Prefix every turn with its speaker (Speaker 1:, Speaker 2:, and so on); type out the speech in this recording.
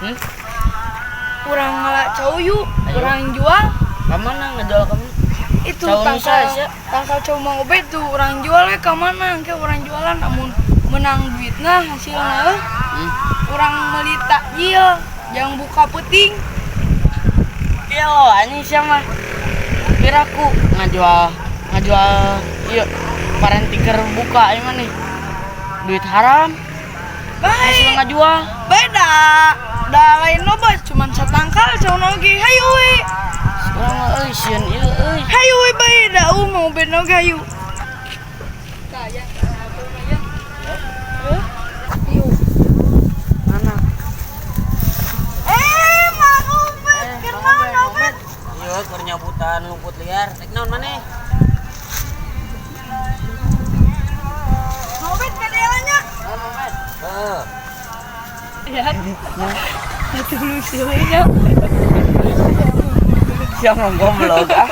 Speaker 1: Hmm?
Speaker 2: Urang ngala cau yuk,
Speaker 1: Ayo.
Speaker 2: Urang jual.
Speaker 1: Ka mana ngejual ka mana?
Speaker 2: Itu
Speaker 1: Cau
Speaker 2: tangkal
Speaker 1: Nusa, sia.
Speaker 2: Tangkal cau Mang Obed tuh urang jual we ka mana engke urang jualan amun menang duitna hasilna euy. Urang meuli takjil jang buka peuting.
Speaker 1: Iya lo anjing sia mah. Piraku ngajual ngajual ieu paranti keur buka ieu mah nih. Duit haram hasil
Speaker 2: Baik,
Speaker 1: ngajual.
Speaker 2: Beda. Da lain loba cuman satangkal cau oge. Hayu we.
Speaker 1: Urang mah euy sieun ieu euy.
Speaker 2: Hayu we bae da Mang Obed oge hayu. Kaya Yuk.
Speaker 1: Mana?
Speaker 2: Eh, Mang Obed, kunaon, Obed?
Speaker 3: Iya, keur nyabutan rumput liar. Rek naon maneh?
Speaker 2: Mang Obed ka nya.
Speaker 3: Heeh.
Speaker 2: Ya. Atuh lucu we nya.
Speaker 1: Sia mah goblok ah.